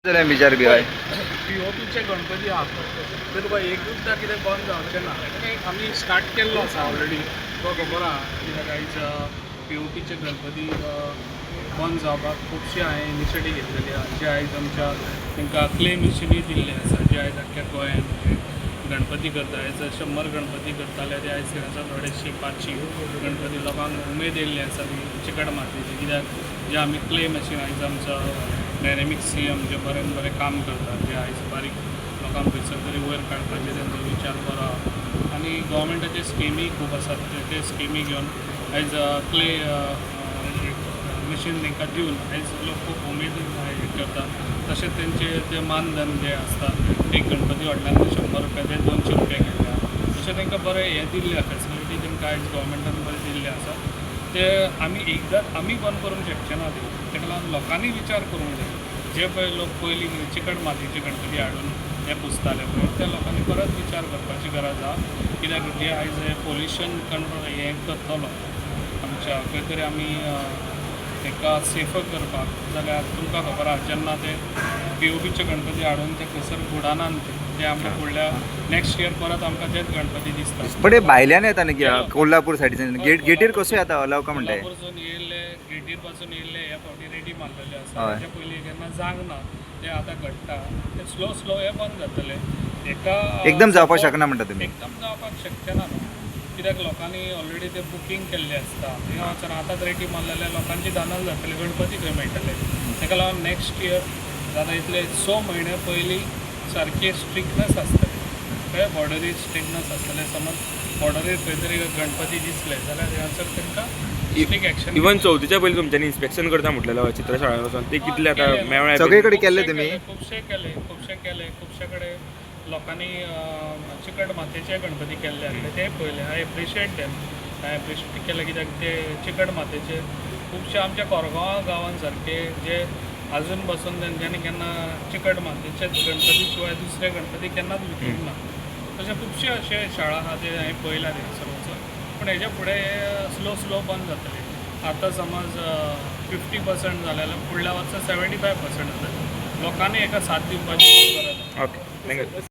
जालें विचार बी हय. पीओपीचे गणपती आहा ते तुका एकदां कितें बंद जावचें ना. आमी स्टार्ट केल्लो आसा ऑलरेडी, तुका खबर आहा कित्याक आयज पीओपीचे गणपती बंद जावपाक खुबशी हांवें इनिशिएटीव घेतलेली आहा, जे आयज आमच्या तांकां क्ले मिशिनूय दिल्ले आसा, जे आयज आख्ख्या गोंयांत गणपती करता. आयज 100 गणपती करताले ते आयज थंयसर 250 500 गणपती. लोकांक उमेद येयल्ली आसा ती चिकट मातयेची, कित्याक जे आमी क्ले मशीन, आयज आमचो डायनेमीक सीएम जे बरें बरें काम करता, जे आयज बारीक लोकांक खंयसर तरी वयर काडपाचे तेंचो विचार बरो आहा आनी गोवोरमेंटाचे स्किमी खूब आसात. ते स्किमी घेवन आयज क्ले मशीन तांकां दिवन आयज लोक खूब उमेदीन हें करता. तशेंच तेंचे ते मानधन जे आसता, एक गणपती व्हडल्यान 100 रुपया ते 200 रुपया केल्ले आहा. तशें तांकां बरें हें दिल्लें आसा, फेसिलिटी तांकां आयज गोवोरमेंटान बरें दिल्लें आसा. ते आमी एकदां आमी बंद करूंक शकचे ना ती. ताका लागून लोकांनी विचार करूंक जाय. जे पळय लोक पयलीं चिकट मातयेचे गणपती हाडून हे पुजताले पळय, त्या लोकांनी परत विचार करपाची गरज आहा, कित्याक जे आयज हें पोल्युशन कंट्रोल हें करतलो आमच्या खंय तरी आमी तांकां सेफ करपाक जाल्यार तुमकां खबर आहा, जेन्ना ते पीओपीचे गणपती हाडून ते खंयसर बुडानात, ते ते आमकां फुडल्या नेक्स्ट इयर परत आमकां तेच गणपती दिसता. पण हे भायल्यान येता न्ही, कोल्हापूर सायडीच्यान गेटीर कशें येता, अलाव का म्हणटाय? कोल्हापूरसून येयल्ले, गेटीर पासून येयल्ले ह्या फावटी रेडी मारलेले आसा. तेच्या पयलीं केन्ना जावंक ना, ते आतां घडटा. ते स्लो स्लो हे बंद जातले एका एकदम जावपाक शकना म्हणटा तुमी? एकदम जावपाक शक्य ना न्हू, कित्याक लोकांनी ऑलरेडी ते बुकींग केल्ले आसता. थिंगा वचून आतांच रेटी मारले जाल्यार लोकांची धानल जातली, गणपती खंय मेळटले? ताका लागून नेक्स्ट इयर जाता इतले 6 म्हयने पयलीं सारकी स्ट्रिक्टनस आसतली, कळ्ळें? बॉर्डरीर स्ट्रिक्टनस आसतलें. समज बॉर्डरीर खंय तरी गणपती दिसले जाल्यार थंयसर तांकां स्ट्रिक्ट एक्शन. इवन चवथीच्या पयलीं तुमच्यांनी इन्स्पेक्शन करता म्हटलेलें चित्रशाळेन वचोन, ते कितले आतां केलें. मेळ्ळें? सगळे कडेन केल्ले तुमी? खुबशे केले, खुबशे केले. खुबशे कडेन लोकांनी चिकट मातयेचे गणपती केल्ले आसले ते पळयले. I appreciate them, हांवें एप्रिशिएट केले, कित्याक ते चिकट मातयेचे खुबशे आमच्या कोरगांव गांवान सारके जे अजून बसून तेंच्यांनी केन्ना चिकट मातयेचे गणपती शिवाय दुसरे गणपती केन्नाच विकूंक ना. तशे खुबशे अशे शाळा आहा ते हांवें पळयला थंयसर वचून. पूण हेच्या फुडें स्लो स्लो बंद जातले. आतां समज 50% जालें जाल्यार फुडल्या वर्सा 75% जातलें. लोकांनी हेका साथ दिवपाची खूब गरज आसा. Okay, thank you.